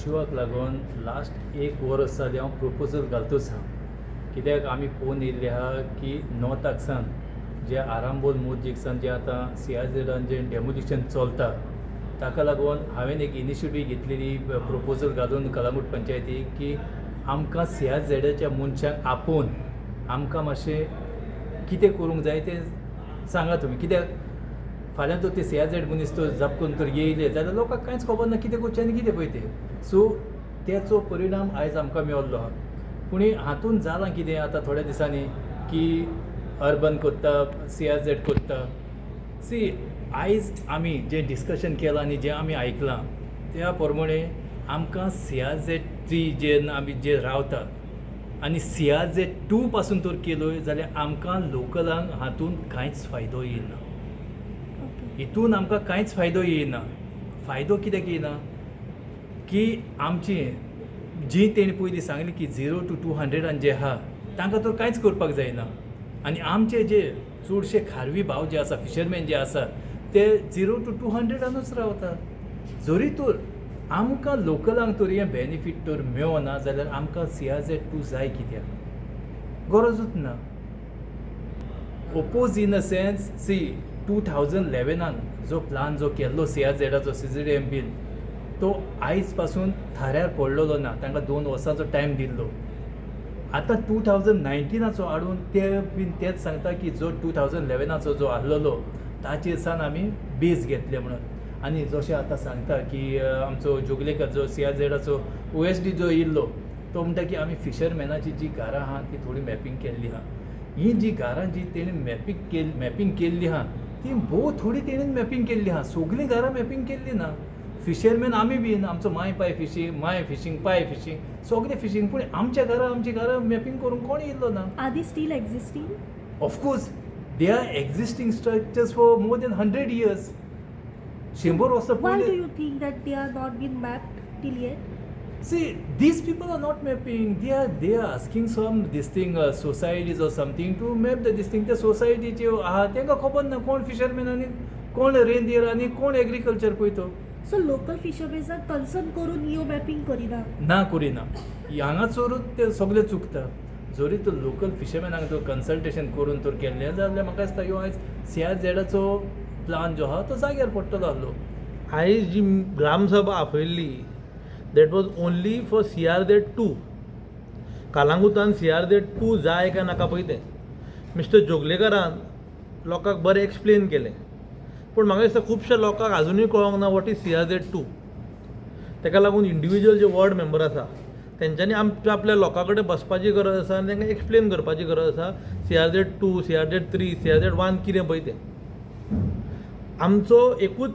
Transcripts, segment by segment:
इशुआक लागून लास्ट एक वर्स जालें हांव प्रोपोजल घालतूच आहा. कित्याक आमी पळोवन येयल्ले आहा की नॉर्थाकसान जे आरांबोल मोरजीकसान जे आतां सीआरझेडान जें डेमोलिशन चलता, ताका लागून हांवें एक इनिशिएटीव घेतलेली, प्रोपोजल घालून कलांगूट पंचायतीक की आमकां सीआरझेडाच्या मनशांक आपोवन आमकां मातशें कितें करूंक जाय तें सांगा तुमी. कित्याक फाल्यां तर ते सीआरझेड मनीस तर जप करून तर येयले जाल्यार लोकांक कांयच खबर ना कितें करचें आनी कितें पळय तें. सो तेचो परिणाम आयज आमकां मेळिल्लो आहा. पूण हातून जालां कितें, आतां थोड्या दिसांनी की अर्बन कोत्ता, सीआरझेड कोत्ता. सी, आयज आमी जें डिस्कशन केलां आनी जें आमी आयकलां त्या प्रमाणे आमकां सीआरझेड थ्री जे आमी जे रावता आनी सीआरझेड टू पासून तर केलोय जाल्यार आमकां लोकलांक हातूंत कांयच फायदो येना. हितून आमकां कांयच फायदो येयना. फायदो कित्याक येयना की आमची जी तेणी पयलीं सांगली की 0 टू 200 जे आहा तांकां तर कांयच करपाक जायना आनी आमचे जे चडशे खारवी भाव जे आसा, फिशरमॅन जे आसा, ते 0 टू 200 रावता. जरी तर आमकां लोकलांक तर हें बेनिफीट तर मेळना जाल्यार आमकां सीआरझेड टू जाय कित्याक? गरजूच ना. Oppose in a sense, see, 2011 जो प्लान जो केल्लो सीआरझेडाचो, सीझीडीएम बील, तो आयज पासून थाऱ्यार पडलेलो ना. तांकां 2 वर्सांचो टायम दिल्लो. आतां 2019 हाडून ते बीन तेच सांगता की जो 2011 जो आहलेलो ताचेर सान आमी बेज घेतले म्हणून. आनी जशें आतां सांगता की आमचो जोगलेकर जो सीआरझेडाचो ओएसडी जो येयल्लो, तो म्हणटा की आमी फिशरमॅनाची जी घरां आहा ती थोडी मॅपींग केल्ली आहा. ही जी घरां जी तेणी मॅपींग केल्ली आहा ती भोव थोडी तेणीन मॅपींग केल्ली आहा. सगळीं घरां मॅपींग केल्ली ना. फिशरमॅन आमी बीन, आमचो माय पाय फिशींग, माय फिशींग, पाय फिशींग, सगळें फिशींग, पूण आमच्या घरां, आमची घरां मॅपींग करूंक कोण येयल्लो ना. Are they still existing? Of course, they are existing structures for more than 100 years, 100 वर्सां Why do पयलीं. you think that they are not been mapped till yet? See, these people are not mapping. They are asking some this thing societies or something to map the this thing. त्या सोसायटीचे आहा तांकां खबर ना कोण fisherman आनी कोण रेंदेर आनी कोण एग्रीकल्चर पळय तो. So local fishermen are concern करून ह्यो मॅपिंग करिना? ना, करिना. हांगासरूच ते सगळे चुकता. जरी तो लोकल फिशरमॅनाक तो कन्सल्टेशन करून तर केल्लें जाल्यार म्हाका दिसता ह्यो आयज सीआरझेडाचो प्लान जो आहा तो जाग्यार पडटलो आहलो. आयज जी gram sabha आपयल्ली, that was only for CRZ 2. कालांगुतान CRZ to जाय काय नाका पळय तें मिस्टर जोगलेकरान लोकांक बरें एक्सप्लेन केलें, पूण म्हाका दिसता खुबश्या लोकांक आजुनूय कळोंक ना what is CRZ 2. ताका लागून इंडिविज्युअल जे वॉर्ड मेंबर आसा तेंच्यांनी आमच्या आपल्या लोकां कडेन बसपाची गरज आसा आनी तांकां एक्सप्लेन करपाची गरज आसा CRZ 2, CRZ 3, CRZ 1 कितें पळय तें. आमचो एकूच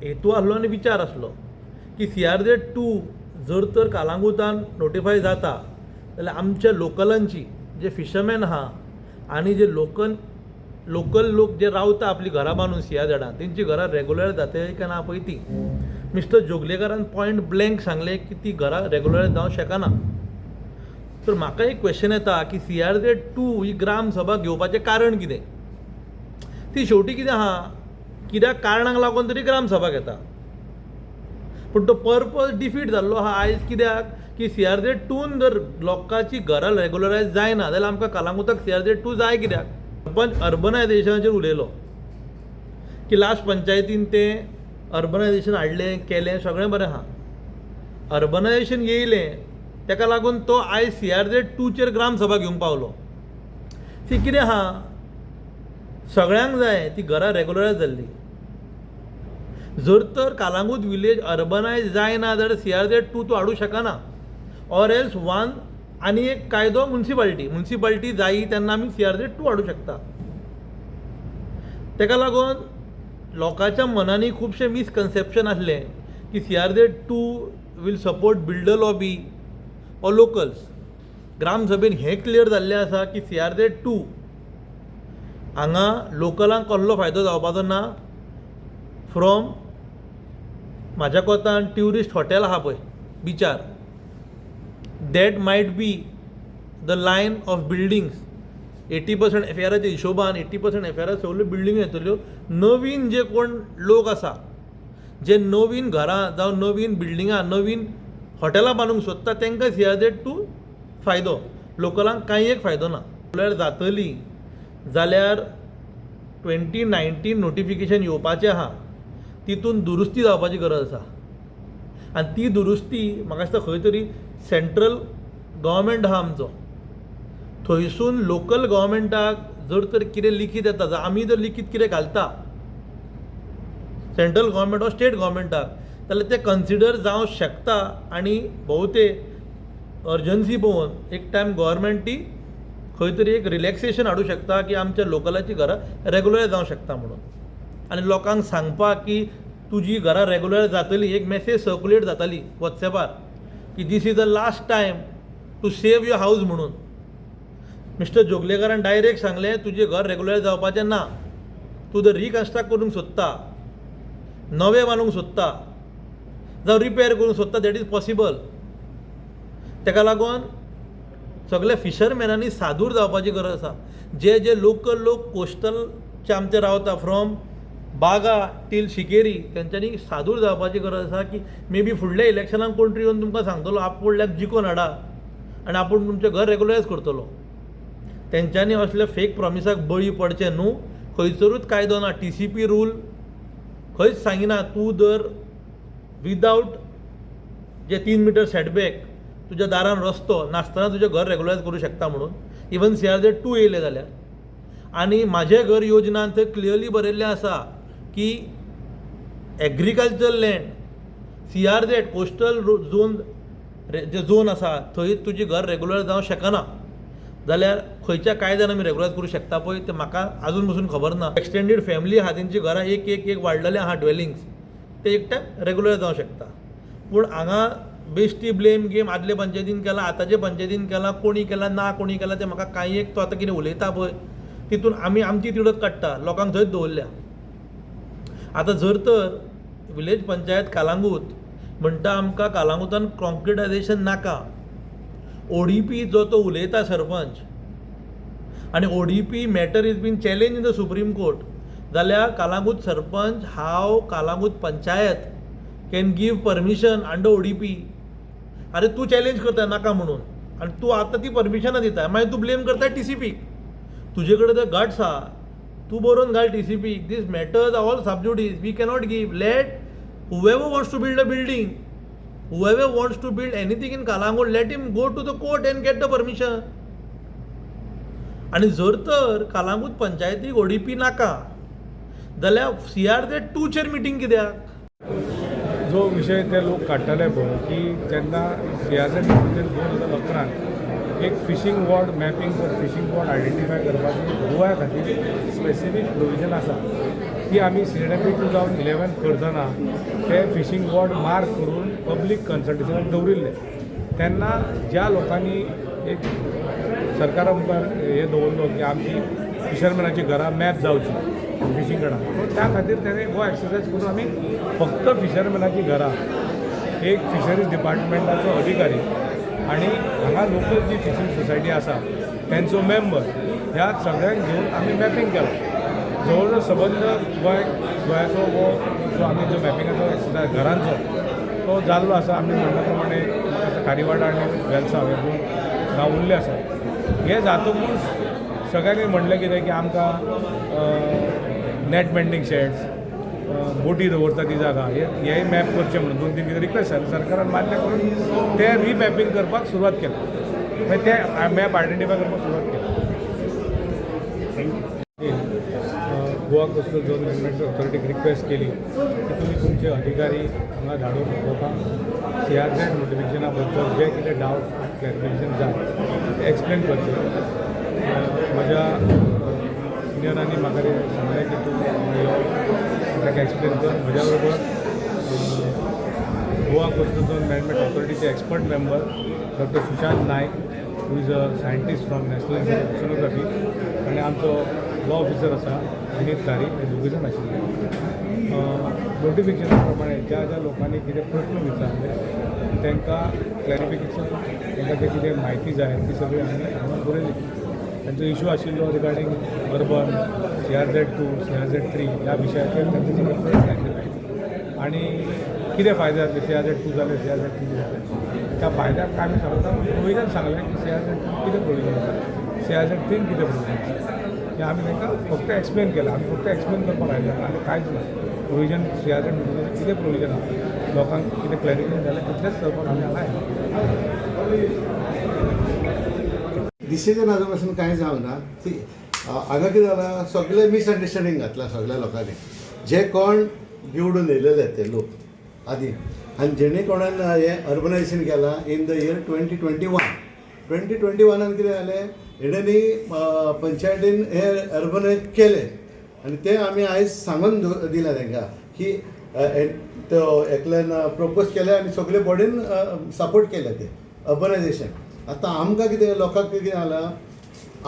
हेतू आसलो आनी विचार आसलो की सीआरझेड टू जर तर कालांगुतान नोटिफाय जाता जाल्यार आमच्या लोकलांची, जे फिशरमॅन आहा आनी जे लोकल लोक जे रावता आपली घरां बांदून सीआरझेडान, तेंची घरां रेगुलर जातली काय ना पळय ती. मिस्टर जोगलेकारान पॉयंट ब्लँक सांगलें की ती घरां रेगुलर जावंक शकना. तर म्हाका एक क्वेश्चन येता की सीआरझेड टू ही ग्राम सभा घेवपाचें कारण कितें? ती शेवटी कितें आहा, कित्याक कारणाक लागून तरी ग्राम सभा घेता, पूण तो पर्पज डिफीट जाल्लो आहा आयज. कित्याक की सीआरझेड टून जर लोकांची घरां रेगुलरायज जायना जाल्यार आमकां कालांगुताक सीआरझेड टू जाय कित्याक? सरपंच अर्बनायझेशनाचेर उलयलो की लास्ट पंचायतीन तें अर्बनायझेशन हाडलें, केलें, सगळें बरें आहा. अर्बनायझेशन येयलें तेका लागून तो आयज सीआरझेड टूचेर ग्राम सभा घेवंक पावलो. सी, कितें आहा, सगळ्यांक जाय ती घरां रेगुलरायज जाल्ली. जर तर कालांगूट विलेज अर्बनायज जायना जाल्यार सीआरझेड टू तूं हाडूंक शकना, ऑर एल्स वन आनी एक कायदो मुन्सिपाल्टी जायी तेन्ना आमी सीआरझेड टू हाडूंक शकता. तेका लागून लोकांच्या मनांनी खुबशें मिसकन्सेप्शन आसलें की CRZ 2 will support builder lobby or locals. ग्रामसभेन हें क्लियर जाल्लें आसा की सीआरझेड टू हांगा लोकलांक कसलो फायदो जावपाचो ना. फ्रॉम म्हाज्या कोतान ट्युरिस्ट हॉटेल आहा पळय बिचार, that might be the line of buildings. 80% एफएआराच्या हिशोबान 80% FAR सगल्यो बिल्डिंग्यो येतल्यो. नवीन जे कोण लोक आसा, जे नवीन घरां जावं नवीन बिल्डिंगां नवीन हॉटेलां बांदूंक सोदता तांकां सीआरझेड टू फायदो, लोकलांक कांय एक फायदो ना. रेगुलर जातली जाल्यार 2019 नोटिफिकेशन येवपाचें आहा, तितून दुरुस्ती जावपाची गरज आसा. आनी ती दुरुस्ती म्हाका दिसता खंय तरी सेंट्रल गव्हर्मेंट आहा आमचो, थंयसून लोकल गव्हर्मेंटाक जर तर कितें लिखीत येता, जाल्यार आमी जर लिखीत कितें घालता सेंट्रल गव्हर्मेंट ऑर स्टेट गव्हर्मेंटाक, जाल्यार तें कन्सिडर जावंक शकता. आनी भोवतेक अर्जन्सी पळोवन एक टायम गव्हर्मेंट ती खंय तरी एक रिलॅक्सेशन हाडूंक शकता की आमच्या लोकलाचीं घरां रेगुलर जावंक शकता म्हणून. आनी लोकांक सांगपाक की तुजी घरां रेगुलर जातली, एक मॅसेज सर्कुलेट जाताली वॉट्सॅपार की "This is the last time to save your house" म्हणून. मिस्टर जोगलेकारान डायरेक्ट सांगलें, तुजें घर रेगुलर जावपाचें ना. तूं जर रिकन्स्ट्रक्ट करूंक सोदता, नवें बांदूंक सोदता, जावं रिपेर करूंक सोदता, that is possible. ताका लागून सगल्या फिशरमॅनांनी सादूर जावपाची गरज आसा. जे जे लोकल लोक कोस्टलचे आमचे रावता, फ्रॉम बागा टील शिकेरी, तेंच्यांनी सादूर जावपाची गरज आसा की मे बी फुडल्या इलेक्शनाक कोण तरी येवन तुमकां सांगतलो, आपूण जिखोवन हाडा आनी आपूण तुमचें घर रेगुलरायज करतलो. तेंच्यांनी असल्या फेक प्रॉमिसाक बळी पडचें न्हू. खंयसरूच कायदो ना, टीसीपी रूल खंयच सांगिना, तूं जर विदावट जे 3 मिटर सेटबॅक, तुज्या दारान रस्तो नासतना तुजें घर रेगुलरायज करूं शकता म्हणून. इवन सीआरझेड टू येयलें जाल्यार आनी म्हाजें घर योजनान थंय क्लियरली बरयल्लें आसा की agriculture land, CRZ, coastal zone जे झोन आसा थंय तुजें घर रेगुलर जावंक शकना. जाल्यार खंयच्या कायद्यान आमी रेगुलरायज करूं शकता पळय, तें म्हाका आजून पसून खबर ना. एक्सटेंडेड फॅमिली आहा, तेंची घरां एक एक एक वाडलेलें आहा, ड्वेलिंग्स, ते एक टायम रेगुलर जावंक शकता. पूण हांगा बेश्टी ब्लेम गेम, आदले पंचायतीन केलां, आतांचे पंचायतीन केलां, कोणी केलां ना कोणी केलां, तें म्हाका कांय एक. तो आतां कितें उलयता पळय, तितून आमी आमची तिडक काडटा. लोकांक थंयच दवरल्या. आतां जर तर विलेज पंचायत कालांगूत म्हणटा, आमकां कालांगुतान कॉन्क्रिटायझेशन नाका, ओडीपी जो तो उलयता सरपंच, आनी ODP matter is been challenge in the Supreme Court, जाल्यार Calangute sarpanch, how Calangute panchayat can give permission under ODP? अरे, तूं चॅलेंज करता नाका म्हणून आनी तूं आतां ती परमिशनां दिता, मागीर तूं ब्लेम करता टीसीपीक. तुजे कडेन जर गट्स आहा, तूं बरोवन घाल टीसीपीक, "This matters all sub judice, we cannot give. Let whoever wants to build a building, whoever wants to build anything in Calangute, let him go to the court and get the permission." आनी जर तर कालांगूट पंचायतीक ODP नाका जाल्यार CRZ टूचेर meeting कित्याक? जो विशय ते लोक काडटाले पळय की जेन्ना सीआरझेड 2011न एक fishing ward mapping, fishing ward identify करपाची गोव्या खातीर स्पेसिफीक प्रोविजन आसा ती आमी सीडीपी 2011 करतना ते फिशींग वॉर्ड मार्क करून पब्लीक कन्सल्टेशनाक दवरिल्ले. तेन्ना ज्या लोकांनी एक सरकारा मुखार हे दवरलो की आमची फिशरमॅनाची घरां मॅप जावची फिशींग घरां, सो त्या खातीर तेणें हो एक्सरसायज करून आमी फक्त फिशरमॅनाची घरां, एक फिशरीज डिपार्टमेंटाचो अधिकारी आनी हांगा लोकल जी फिशींग सोसायटी आसा तेंचो मेंबर, ह्या सगळ्यांक घेवन आमी मॅपिंग केलां. जवळ जवळ सबंद गोंय गोंयाचो हो जो आमी जो मॅपिंगाचो एक्सरसायज घरांचो तो जाल्लो आसा. आमी म्हणल्या प्रमाणे म्हाका खारीवाडा आनी वेलसांव हे दोन गांव उरले आसा. हें जातकूच सगळ्यांनी म्हणलें कितें की आमकां नॅट मेंडींग शेड्स, बोटी दवरता ती जागा, हे हेय मॅप करचें म्हणून दोन तीन कितें रिक्वेस्ट जालें. सरकारान मान्य करून ते रिमॅपिंग करपाक सुरवात केली, मागीर ते मॅप आयडेंटिफाय करपाक सुरवात केली. गोवा कोस्टल झोन मॅनेजमेंट ऑथॉरिटीक रिक्वेस्ट केली की तुमी तुमचे अधिकारी हांगा धाडून लोकांक सीआरझेड नोटिफिकेशना बद्दल जे कितें डावट, क्लॅरिफिकेशन जाय ते एक्सप्लेन करचे. म्हज्या सिनियरांनी म्हाका रे सांगलें की तूं हांगा यो, ताका एक्सप्लेन कर. म्हज्या बरोबर गोवा कोस्टल झोन मॅनेजमेंट ऑथॉरिटीचे expert member doctor Sushant Naik, who is a scientist from National Institute of Oceanography, आनी आमचो लॉ ऑफिसर आसा विनीत तारी, हे दोगूय जाण आशिल्ले. नोटिफिकेशना प्रमाणे ज्या ज्या लोकांनी कितें प्रश्न विचारले तांकां क्लॅरिफिकेशन, तांकां जें कितें म्हायती जाय ती सगळी आमी हांगा बरयली. तांचो इशू आशिल्लो regarding urban CRZ 2, CRZ 3 ह्या विशयाचेर तांचे सगळे प्रश्न आशिल्ले आनी कितें फायदे जातले सीआरझेड टू जाले, सीआरझेड थ्री जाले, त्या फायद्याक आमी सांगता प्रोविजन सांगलें की सीआरझेड टू कितें प्रोविजन आसा, सीआरझेड थ्रीन कितें प्रोविजन आसा, हें आमी तांकां फक्त एक्सप्लेन केलां. आमी फक्त एक्सप्लेन करपाक आयले आनी कांयच ना. प्रोविजन सीआरझेड कितें प्रोविजन आसा, लोकांक कितें क्लॅरिटी जालें, तितलेंच करपाक आमी हांगा आयला. डिसिजन अजून पासून कांय जावंक ना. ती हांगा कितें जालां, सगळें मिसअंडरस्टँडींग घातलां सगळ्या लोकांनी. जे कोण निवडून येयलेले ते लोक आदी आनी जेणे कोणान हें अर्बनायजेशन केलां in the year 2021, 2021आन कितें जालें, हेणेंनी पंचायतीन हें अर्बनायज केलें आनी तें आमी आयज सांगून दिलां तांकां की तो एकल्यान प्रपोज केलें आनी सगळे बॉडीन सपोर्ट केलें तें अर्बनायजेशन. आतां आमकां कितें, लोकांक कितें जालां,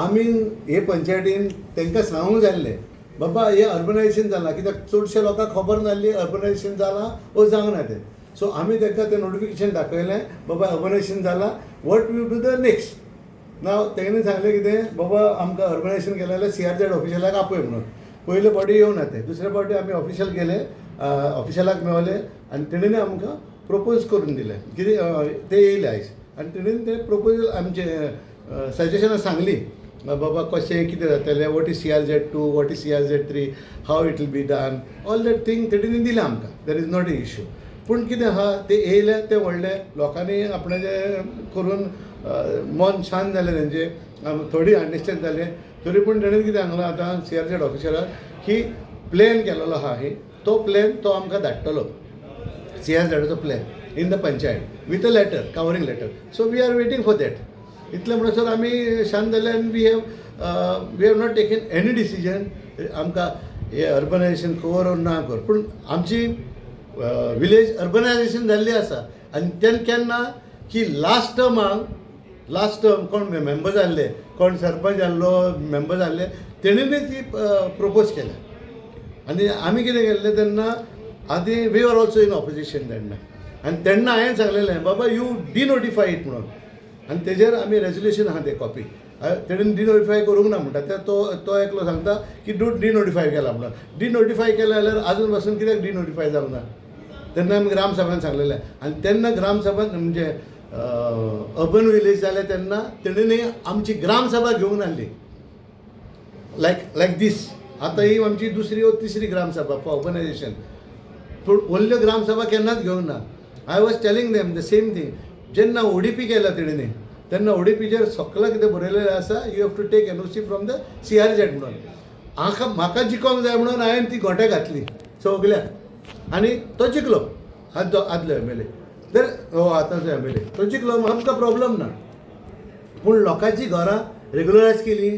आमी हे पंचायतीन तांकां सांगूंक जाय आसलें, बाबा हें अर्बनायजेशन जालां, कित्याक चडशे लोकांक खबर नासली अर्बनायजेशन जालां वो जावंक ना तें. सो आमी तांकां तें नोटिफिकेशन दाखयलें, बाबा अर्बनायजेशन जालां, what you do the next now. तेणी सांगलें कितें, बाबा आमकां अर्बनायजेशन केलें जाल्यार सीआरझेड ऑफिशलाक आपय म्हणून. पयले फावटी येवना ते, दुसरे फावटी आमी ऑफिशियल गेले, ऑफिशलाक मेवले आनी तेणेन आमकां प्रपोज करून दिलें कितें. ते येयले आयज आनी तेणेन ते प्रपोजल आमचें सजेशनां सांगली, बाबा कशें कितें जातलें, what is CRZ 2, what is CRZ 3, how it will be done, all that thing तेणेन दिलें आमकां. There is not a issue. पूण कितें आहा, ते येयले ते व्हडले लोकांनी आपणाचें करून मन शांत जालें तेंचें, थोडी अंडरस्टँड जालें. तरी पूण तेणेन कितें सांगलां आतां सीआरझेड ऑफिसराक की प्लॅन केलेलो आहा तो प्लॅन तो आमकां धाडटलो, सीआरझेडाचो plan in the panchayat with a letter, covering letter. So we are waiting for that. इतलें म्हणसर आमी शांत जाले आनी we have not taken any decision. आमकां हे अर्बनायजेशन कर or ना कर, पूण आमची विलेज अर्बनायजेशन जाल्ली आसा. आनी तेन्ना केन्ना की लास्ट टर्माक, लास्ट टर्म कोण मेंबर जाल्ले, कोण सरपंच जाल्लो, मेंबर जाल्ले, तेणेनूच ती प्रपोज केल्या. आनी आमी कितें केल्लें तेन्ना आदी, we are also in opposition तेन्ना. आनी तेन्ना हांवें सांगलेलें, बाबा you डिनोटिफाय it म्हणून. आनी तेजेर आमी रेजोल्युशन आहा तें कॉपी. तेणेन डिनोटिफाय करूंक ना म्हणटा ते. तो तो एकलो सांगता की do डिनोटिफाय केला म्हणून. डिनोटिफाय केलें जाल्यार आजून पासून कित्याक डिनोटिफाय जावंक ना? तेन्ना आमी ग्रामसभान सांगलेलें. आनी तेन्ना ग्रामसभान म्हणजे अर्बन विलेज जालें तेन्ना तेणेन आमची ग्रामसभा घेवन हाडली लायक दीस. आतां ही आमची दुसरी वो तिसरी ग्रामसभा फॉर अर्बनायजेशन, पूण व्हडल्यो ग्रामसभा केन्नाच घेवंक ना. I was telling them the same thing. जेन्ना ओडीपी केला तेणेन, तेन्ना ओडीपीचेर सगळें कितें बरयलेलें आसा, you have to take NOC from the CRZ म्हणून. हाका म्हाका जिखोंक जाय म्हणून हांवें ती गोटे घातली सगल्याक आनी तो जिखलो. आदलो आदलो एमएलए तर हो आतांचो एमएलए, तो जिखलो, आमकां प्रॉब्लम ना. पूण लोकांची घरां रेगुलरायज केली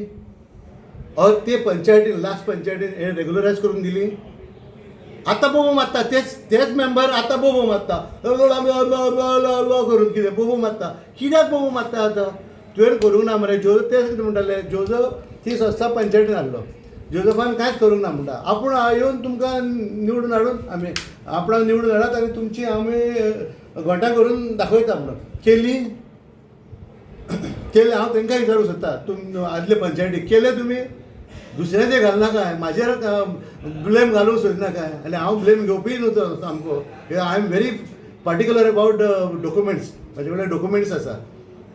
और ते पंचायतीन, लास्ट पंचायतीन हे रेगुलरायज करून दिली. आतां बोबो मारता तेच तेच मेंबर. आतां बोबो मारता करून कितें बोबो मारता, कित्याक बोबो मारता आतां? तुवें करूंक ना मरे. जोजफ तेच कितें म्हणटाले, जोजफ ती संस्था पंचायतीन हाडलो, जोजफान कांयच करूंक ना म्हणटा. आपूण येवन तुमकां निवडून हाडून, आमी आपणाक निवडून हाडात आनी तुमची आमी घोटां करून दाखयता म्हणून. केली केलें? हांव तांकां विचारूंक सोदता, तुम आदले पंचायती केले तुमी, दुसऱ्याचे घालनाका, म्हाजेर ब्लेम घालूंक सोदनाका. आनी हांव ब्लेम घेवपीय न्हू तो सामको. I am very particular about documents. म्हाजे कडेन डॉक्युमेंट्स आसा.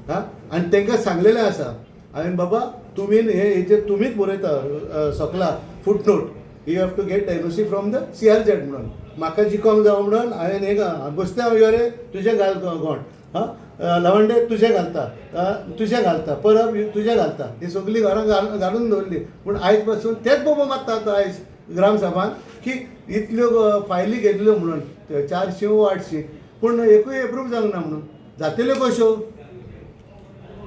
हां, आनी तांकां सांगलेलें आसा हांवें, बाबा तुमी हे हेचेर तुमीच बरयता सकला foot note, you have to get NOC from the CRZ म्हणून. म्हाका जिखोंक जावं म्हणून हांवें हे बसते यो रे, तुजें घाल गोंट, हां, लवंडे तुजें घालता, तुजें घालता, परब तुजें घालता. ही सगळीं घरां घालून दवरली. पूण आयज पासून तेच बोबो मारता आतां आयज ग्रामसभान की इतल्यो फायली घेतल्यो म्हणून, 400 वो 800, पूण एकूय एप्रूव जावंक ना म्हणून. जातल्यो कश्यो?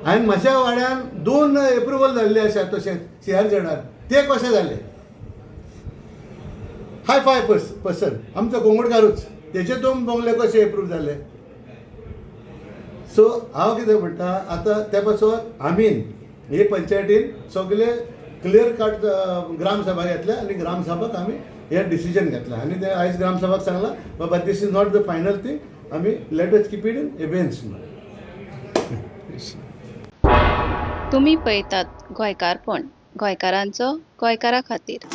हांवें म्हज्या वाड्यान दोन एप्रुवल जाल्ले आसा तशेंच सीआरझेडार, ते कशे जाले? हाय फाय पर्सन, आमचो कोंगडकारूच, तेजे दोन बंगले कशे एप्रूव जाले? सो हांव कितें म्हणटा, आतां त्या पासून आमी हे पंचायतीन सगळे क्लियर कट ग्रामसभा घेतल्या आनी ग्रामसभाक आमी हे डिसिजन घेतला आनी ते आयज ग्रामसभाक सांगलां, बाबा this is not the final thing, आमी let us keep it in abeyance. तुमी पळयतात गोंयकारपण, गोंयकारांचो गोंयकारा खातीर.